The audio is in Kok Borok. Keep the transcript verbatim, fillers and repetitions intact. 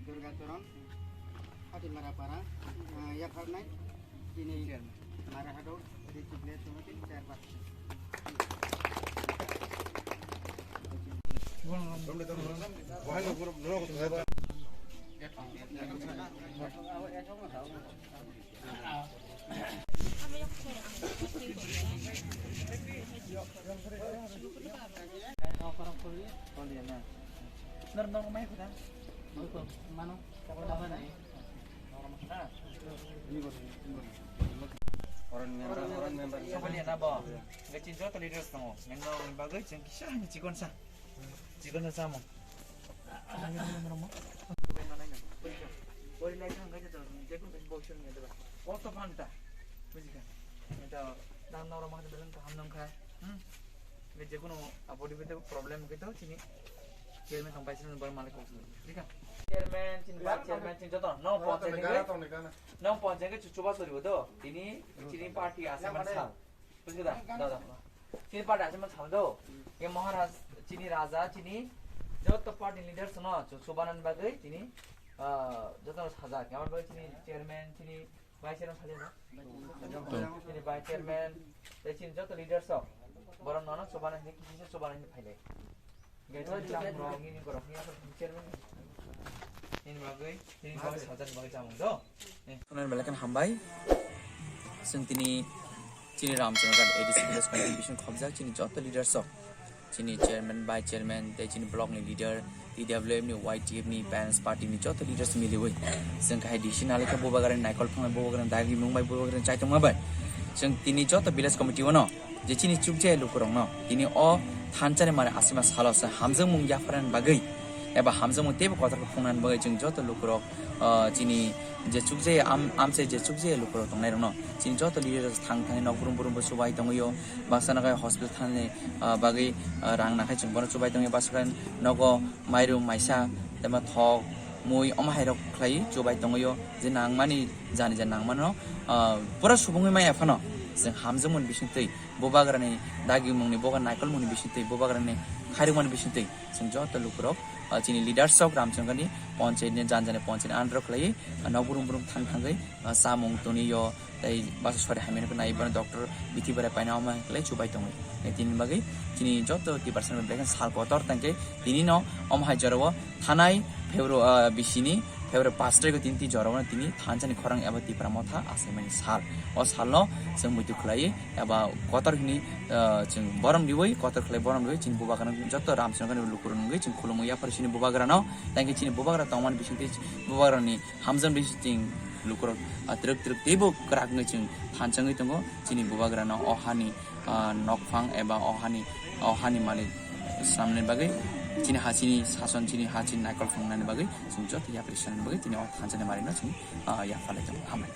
Durga Charan, Hatimara Para, ah, yapharnai, tini Mara Hado, District Village Committee Chairperson. Oron member, oron member. Sobalia na bo. Gachin joto leaders tongo. Nang nang bagwi chwng kisa ni chikon sa. Chikon sa mo. Bori lai thang gaja to, jekun bos bosong ni deba. Oto phanta. Bujika. Eta dan noro ma de belang kaham nang khai. Hmm. Be jekun abodi bete problem ke to chini. Chairman tong vice chairman bor malik kok. Bujika. Chairman, chini vice chairman, chini joto. No ponchayat ni. No ponchayat ke chuchuba sori bodo. Tini chini party asa man sal. Bujika da. Da da. Chini party asa man sal do. Ye Maharaj, chini raja, chini joto party leaders no chuchuba nan bagwi chini, ah, joto sajak. Yamar bagwi chini chairman, chini vice chairman sajak. Chini vice chairman, tei chini joto leaders rok. Borok nono chubana hinwi kisa chubana hinwi phailai. Gai chini cham rok, nini borok ni asal chairman. Nini bagwi, nini bagwi sajak bagwi chamung do. Khwnani belai kheno hambai. Chwng tini chini Ramchandra A D C village committee bising khobjak chini joto leaders rok. Chini chairman, vice chairman, tei chini block ni leader, T W F ni, Y T F ni, Parents Party ni joto leaders miliwi chwng kahai decision nalaikha bubagrani naikol phangnai, bubagrani dagimung bai, bubagrani chaitongma bai. Chwng tini joto village committee o no je chini chukjaya lukurokno tini o thansa ni mani asima salo se hamjakmung yapharnani bagwi eba hamjakmung teibo kotor khe phungnani bagwi chwng joto lukurok, ah, chini je chukjaya am-, amchai je chukjaya lukurok tongnairokno chini joto leaders thang thangwi nok brum brum bo chubai tongwio, baksa nakhai hospital thani, ah, bagwi, ah, rang nakhai chwng bono chubai tongwio, baksa khe nogo mairum maisa tei ma thok mui omo hairok khlaiwi chubai tongwio, je nangmani jani je nangmano, ah, pura subungwi maya phano chwng hamjakmani bisingtwi bubagrani dagimungni boga naikolmungni bisingtwi bubagrani khairokmani bisingtwi chwng joto lukurok, ah, chini leaders rok Ramchandra ni ponchayat ni jan jani ponchayat ni under khlaiwi, ah, nok brum brum thang thangwi, ah, chamung toniyo tei basa sori hamya nai bono doctor bithi berai paina omo hai khlai chubai tongwi. Tei tini bagwi chini joto Tiprasa ni belai kheno sal kotor tangkhe tini no omo hai jorao thanai February, ah, bisini February pash tarikh o tini tini jorao tini thansa ni khorang eba Tipra Motha achaimani sal. O salno chwng muitu khlai eba kotor hwnwi, ah, chwng borom riwi, kotor khlai borom riwi chini bubagrano joto Ramchandra ni lukurok nungwi chwng khulumwi yaphar chini bubagrano, tangkhe chini bubagra tongmani bisingtwi bubagrani hamjak ri chwng lukurok, ah, twrwk twrwk teibo kwrak wngwi chwng thansa wngwi tongo. Chini bubagrano o hani, ah, nokphang eba o hani, o hani malik samani bagwi, chini ha chini sason, chini ha chini naikol phangnani bagwi chwng joto yapri sanani bagwi tini o thansa ni malik no chwng, ah, yapharlai tongo. Hambai.